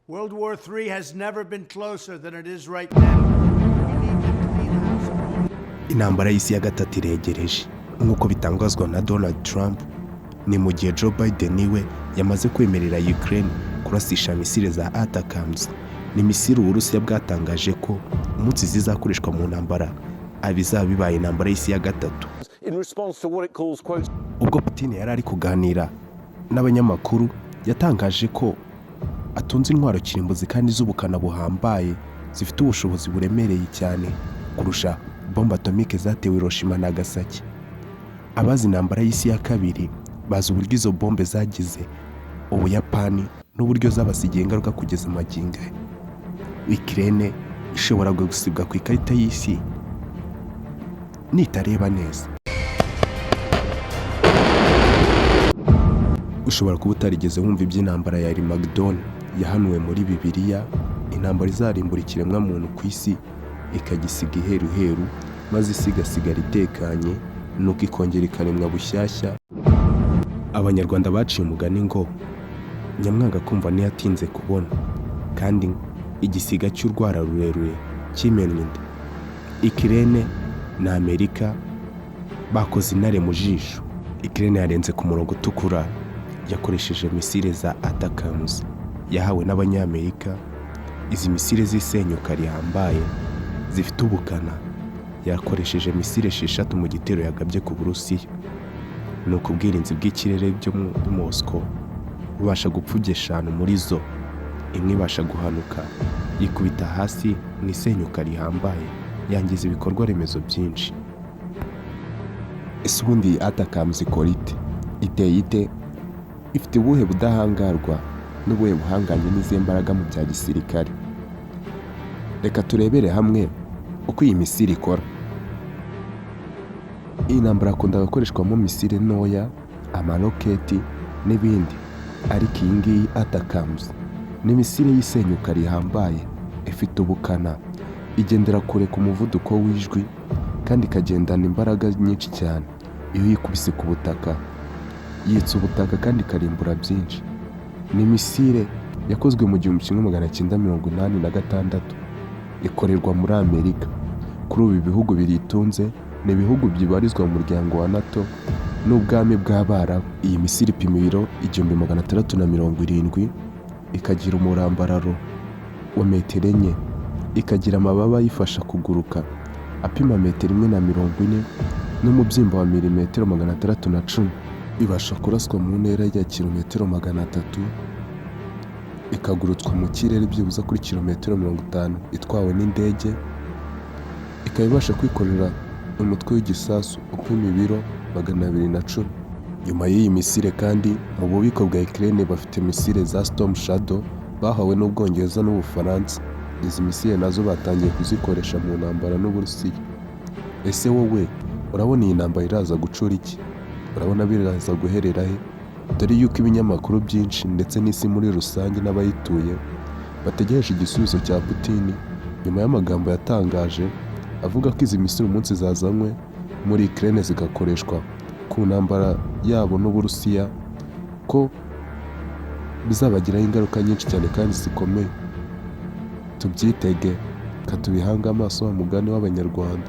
World War III has never been closer than it is right now. We need to clean house of all Intambara y'isi ya gatatu iregereje nk'uko bitangazwa na Donald Trump. Ni mu gihe Joe Biden we yamaze kwemerera Ukraine kurasisha misile za ATACMS. Ni misile Uburusiya bwatangaje ko umunsi zizakoreshwa mu ntambara bizaba bibaye intambara y'isi ya gatatu. In response to what it calls, quote, Ubwo Putin yari ari kuganira n'abanyamakuru, yatangaje ko atunze intwaro kirimbuzi kandi z'ubukana buhambaye, zifite ubushobozi buremereye cyane kurusha bombe atomique zatewe Hiroshima na Nagasaki. Abazi intambara y'isi ya kabiri bazi uburyo izo bombe zagize Ubuyapani n'uburyo zabasigiye ingaruka kugeza magingo aya. Ukraine ishobora gusibwa ku ikarita y'isi nitareba neza. Ushobora kuba utarigeze wumva iby'intambara ya Armageddon yahanuwe muri Bibiliya, intambara izarimbura ikiremwamuntu ku isi, ikagisiga iheruheru, maze isi igasigara itekanye, nuko ikongera ikaremwa bushyashya. Abanyarwanda baciye umugani ngo nyamwanga kumva ntiyatinze kubona, kandi igisiga cy'urwara rurerure kimennye inda. Ukraine na Amerika bakoze intare mu jisho. Ukraine yarenze ku murongo utukura, yakoresheje misile za ATACMS yahawe n'Abanyamerika. Izi misile z'isenyuka rihambaye zifite ubukana, yakoresheje misile 6 mu gitero yagabye ku Burusiya. Ni uku ubwirinzi bw'ikirere byo muri Moscow bubasha gupfubya eshanu muri zo, imwe ibasha guhanuka yikubita hasi mu isenyuka rihambaye, yangiza ibikorwa remezo byinshi. Ese ubundi iyi ATACMS ikora ite? Iteye ite? Ifite ubuhe budahangarwa n'ubuhe buhangange n'izihe mbaraga mu bya gisirikare? Reka turebere hamwe uko iyi misile ikora. Iyi ntambara yakunda gukoreshwamo misile ntoya, amaroketi n'ibindi, ariko iyi ngiyi ATACMS ni misile y'isenyuka rihambaye, ifite ubukana, igendera kure ku muvuduko w'ijwi kandi ikagendana imbaraga nyinshi cyane. Iyo yikubise ku butaka, yitsa ubutaka kandi ikarimbura byinshi. Ni misile yakozwe mu 1986, ikorerwa muri Amerika. Kuri ubu ibihugu biritunze ni ibihugu bibarizwa mu muryango wa NATO n'Ubwami bw'Abarabu. Iyi misile ipima ibiro 1670, ikagira umurambararo wa metero 4, ikagira amababa ayifasha kuguruka apima metero 1.40 n'umubyimba wa milimetero 610. Ibasha kuraswa mu ntera ya kilometero 300, ikagurutswa mu kirere byibuze kuri kilometero 50 itwawe n'indege, ikaba ibasha kwikorera umutwe w'igisasu upima ibiro 210. Nyuma y'iyi misile kandi, mu bubiko bwa Ukraine bafite misile za Storm Shadow bahawe n'Ubwongereza n'Ubufaransa. Izi misile nazo batangiye kuzikoresha mu ntambara n'Uburusiya. Ese wowe urabona iyi ntambara iraza gucura iki? Urabona biraza guherera he? Dore yuko ibinyamakuru byinshi ndetse n'isi muri rusange n'abayituye bategereje igisubizo cya Putin nyuma y'amagambo yatangaje avuga ko izi misile umunsi zazanywe muri Ukraine zigakoreshwa ku ntambara yabo n'Uburusiya, ko bizabagiraho ingaruka nyinshi cyane kandi zikomeye. Tubyitege, katubihange amaso wa mugani w'Abanyarwanda.